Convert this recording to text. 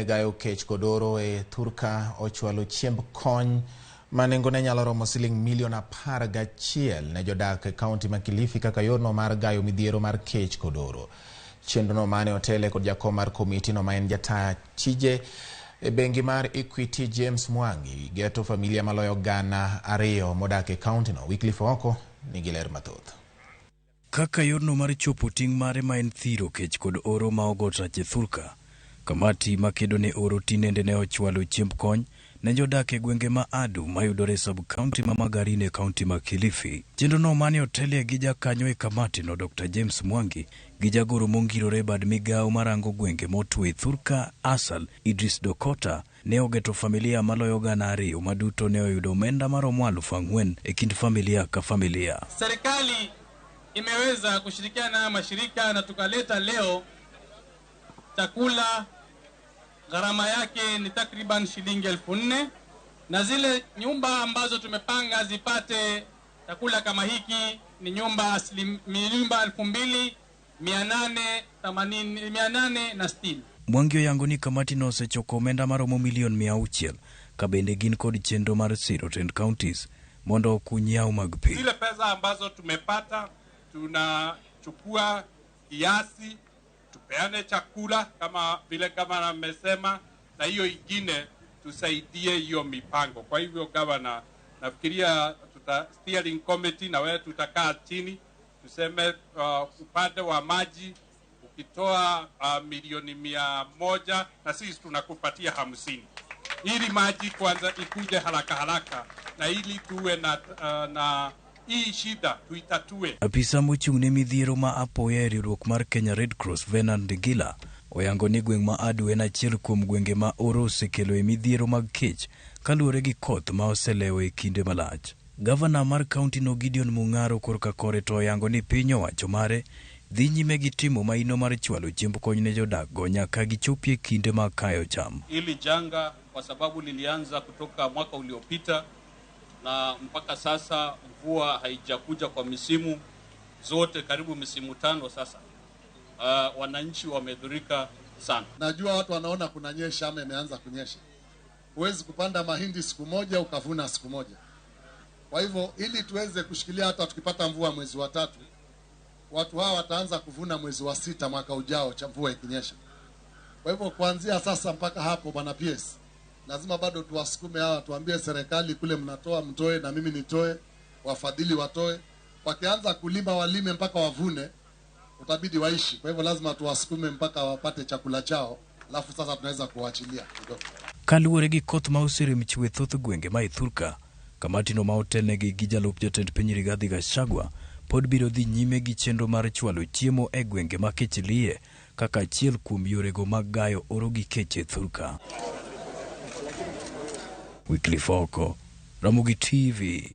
Gayo kech kod oro e thurka ochwalo chiemb kony ma nengone nyalo romo siling milion 11 ne jodak e kaunti ma Kilifi kaka yorno mar gayo midhiero mar kech kod oro. Chenrono mane otele kod jakom mar komiti no ma en jata tije e bengi mar Equity James Mwangi geto familia maloyo 2,000 modak e kaunti no. Wycliffe Oko nigi ler mathoth. Kaka yorno mar chopo ting' mare ma en thiro kech kod oro ma ogo tach e thurka, kamati makedo ne oro tinende ne ochwalo chiemb kony ne jodak e gwenge ma Adu mayudore e sub-county ma Magarini e kaunti ma Kilifi. Chenrono mane otelie gi jakanyo e kamati no Dr. James Mwangi gi jagoro mongirore e bad migawo marango gwenge motwo e thurka Asal Idris Dokota ne ogeto familia maloyo 2,000 maduto ne oyudo omenda maromo 4,000 e kind familia ka familia. Serikali imeweza kushirikiana na mashirika na tukaleta leo chakula, gharama yake ni takriban shilingi 4,000, na zile nyumba ambazo tumepanga zipate chakula kama hiki ni nyumba 2,880, 860. Mwangi oyango ni kamati no osechoko omenda maromo milion 600 ka bende gin kod chenro mar siro tend counties mondo okuny yawo mag pi. Zile pesa ambazo tumepata tunachukua kiasi tupeane chakula kama vile gavana amesema, na hiyo ingine tusaidie hiyo mipango. Kwa hivyo gavana, nafikiria tuta steering committee na wewe tutakaa chini tuseme, upande wa maji ukitoa milioni 100 na sisi tunakupatia 50 ili maji kwanza ikuje haraka haraka na ili tuwe na hii shida tuitatue. Apisa mochung' ne midhiero ma apoya e riwruok mar Kenya Red Cross Venan Ndingila oyango ni gweng' ma Adu en achiel kuom gwenge ma oro osekelo e midhiero mag kech kaluwore gi koth ma oselewo e kinde malach. Gavana mar kaunti no Gideon Mung'aro korka kore to oyango ni piny owacho mare dhi nyime gi timo maino mar chwalo chiemb kony ne jodak go nyaka gichopie kinde mag kayo cham. Hili janga kwa sababu lilianza kutoka mwaka uliopita na mpaka sasa mvua haijakuja kwa misimu zote, karibu misimu 5 sasa. Wananchi wamedhurika sana. Najua watu wanaona kunanyesha ama imeanza kunyesha. Huwezi kupanda mahindi siku moja ukavuna siku moja. Kwa hivyo ili tuweze kushikilia hata tukipata mvua mwezi wa 3, watu hawa wataanza kuvuna mwezi wa 6 mwaka ujao cha mvua ikinyesha. Kwa hivyo kuanzia sasa mpaka hapo bwana PS, lazima bado tuwasukume hawa, tuambie serikali kule mnatoa mtoe na mimi nitoe, wafadhili watoe. Wakianza kulima walime mpaka wavune, utabidi waishi. Kwa hivyo lazima tuwasukume mpaka wapate chakula chao, alafu sasa tunaweza kuwaachilia kidogo. Kaluwore gi koth ma oserem chwe thoth gwenge ma Ithurka, kamati no ma otelnegi gi jalup jatend piny Rigathi Gachagua pod biro dhi nyime gi chenro mar chwalo chiemo e gwenge ma kech liye kaka achiel kuom yorego mag gayo oro gi kech e Thurka. Wycliffe Oko, Ramogi TV.